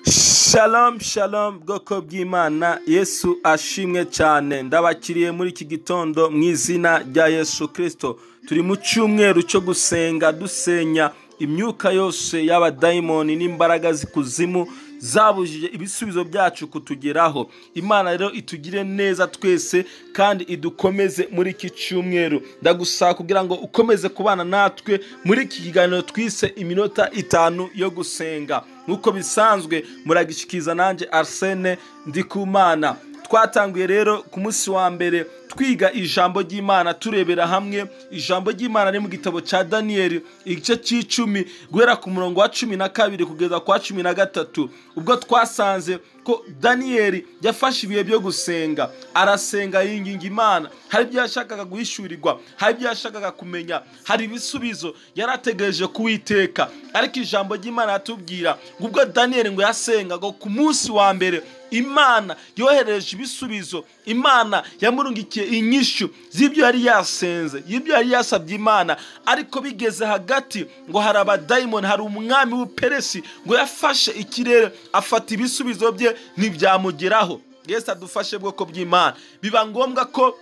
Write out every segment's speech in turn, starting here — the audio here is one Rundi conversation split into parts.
Shalom shalom, bwoko bw'Imana, Yesu ashimwe cyane. Ndabakiriye muri iki gitondo mu izina rya Yesu Kristo. Turi mu cyumweru cyo gusenga, dusenya imyuka yose y'abadayimoni n'imbaraga z'ikuzimu zabujije ibisubizo byacu kutugeraho. Imana rero itugire neza twese kandi idukomeze muri iki cyumweru. Ndagusaba kugira ngo ukomeze kubana natwe muri iki kiganiro twise iminota 5 yo gusenga. Nk'uko bisanzwe muragishikiza nanjye Arsene Ndikumana. Twatanguye rero ku munsi wa mbere twiga ijambo ry'Imana, turebera hamwe ijambo ry'Imana ni mu gitabo cya Daniyeli igice c'icumi guhera ku murongo wa 12 kugeza kwa 13. Ubwo twasanze ko Daniyeli yafashe ibihe byo gusenga, arasenga yinginga Imana. Hari ibyo yashakaga guhishurirwa, hari ibyo yashakaga kumenya, hari ibisubizo yarategereje kuwiteka. Ariko ijambo ry'Imana yatubwira ngo ubwo Daniyeli ngo yasenga ngo ku munsi wa mbere Imana yohereje ibisubizo, Imana yamurungikiye inyishu z'ibyo yari yasenze, y'ibyo yari yasabye Imana. Ariko bigeze hagati ngo hari abadayimoni, hari umwami w'Uperesi ngo yafashe ikirere afata ibisubizo bye ntibyamugeraho. Yesu adufashe bwoko bw'Imana. Biba ngombwa ko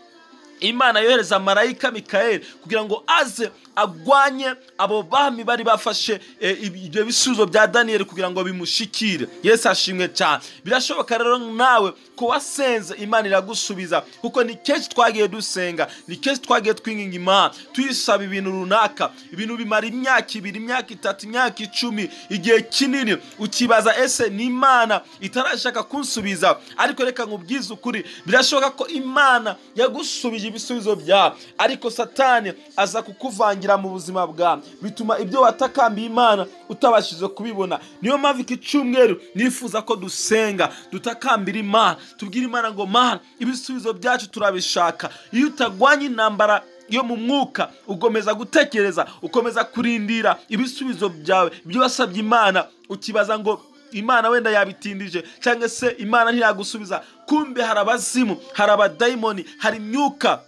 Imana yohereza marayika Mikaeli kugira ngo aze agwanye abo bami bari bafashe ibyo bisubizo bya Daniyeli kugira ngo bimushikire. Yesu ashimwe cyane. Birashoboka rero nawe ko wasenze Imana iragusubiza, kuko ni kenshi twagiye dusenga, ni kenshi twagiye twinginga Imana tuyisaba ibintu runaka, ibintu bimara imyaka 2, imyaka 3, imyaka 10, igihe kinini, ukibaza ese ni Imana itarashaka kunsubiza? Ariko reka nkubwize ukuri, birashoboka ko Imana yagusubije ibisubizo bya, ariko Satani aza kukuvangira mu buzima bwawe, bituma ibyo watakambiye Imana utabashije kubibona. Niyo mpamvu iki cyumweru nifuza ko dusenga, dutakambira Imana, tubwira Imana ngo Mana, ibisubizo byacu turabishaka. Iyo utagwanye intambara yo mu mwuka, ugomeza gutekereza, ukomeza kurindira ibisubizo byawe, ibyo wasabye Imana, ukibaza ngo Imana wenda yabitindije cyangwa se Imana ntiragusubiza. Kumbe hari abazimu, hari abadayimoni, hari imyuka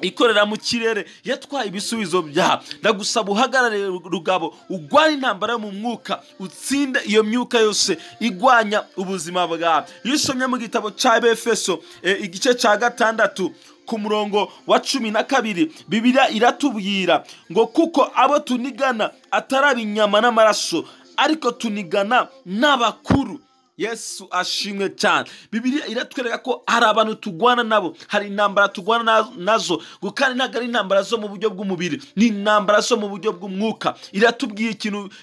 ikorera mu kirere yatwaye ibisubizo bya. Ndagusaba uhagarare rugabo, ugwane intambara yo mu mwuka, utsinde iyo myuka yose igwanya ubuzima bwawe. Iyo usomye mu gitabo cya Efeso igice cya 6 ku murongo wa 12, Bibiliya iratubwira ngo kuko abo tunigana atari inyama n'amaraso, ariko tunigana n'abakuru. Yesu ashimwe cyane. Bibiliya iratwereka ko hari abantu tugwana nabo, hari intambara tugwana nazo, kandi ntabwo ari intambara zo mu buryo bw'umubiri, ni intambara zo mu buryo bw'umwuka. Iratubwiye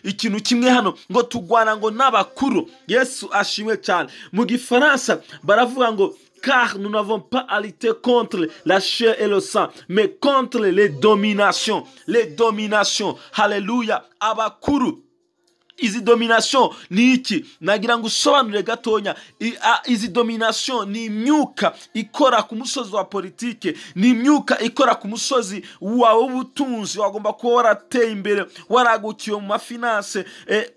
ikintu kimwe hano ngo tugwana ngo n'abakuru. Yesu ashimwe cyane. Mu Gifaransa baravuga ngo car nous n'avons pas à lutter contre la chair et le sang, mais contre les dominations. Les dominations. Hallelujah. Abakuru. Izi domination ni iki? Nagira ngo usobanure gatonya. Izi domination ni imyuka ikora ku musozi wa politike, ni imyuka ikora ku musozi wawe w'ubutunzi. Wagomba kuba warateye imbere, waragukiye mu mafinance,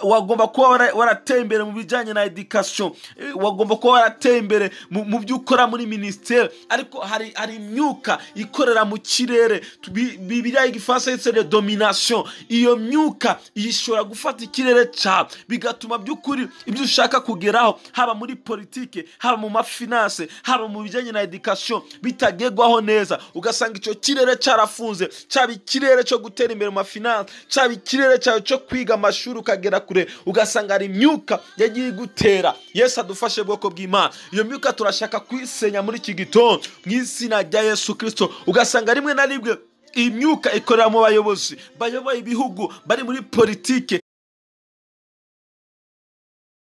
wagomba kuba warateye imbere mu bijyanye na education, wagomba kuba warateye imbere mu byo ukora muri ministere. Ariko hari imyuka ikorera mu kirere. Bibiliya y'igifaransa yitwa les domination. Iyo myuka ishobora gufata ikirere bigatuma by'ukuri ibyo ushaka kugeraho, haba muri politike, haba mu mafinance, haba mu bijyanye na education, bitagegwaho neza. Ugasanga icyo kirere cyarafunze, cyaba ikirere cyo gutera imbere mu mafinance, cyaba ikirere cyawe cyo kwiga amashuri ukagera kure, ugasanga ari imyuka yagiye gutera. Yesu adufashe bwoko bw'Imana. Iyo myuka turashaka kuyisenya muri iki gitondo mu izina rya Yesu Kristo. Ugasanga rimwe na rimwe imyuka ikorera mu bayobozi bayoboye ibihugu, bari muri politike.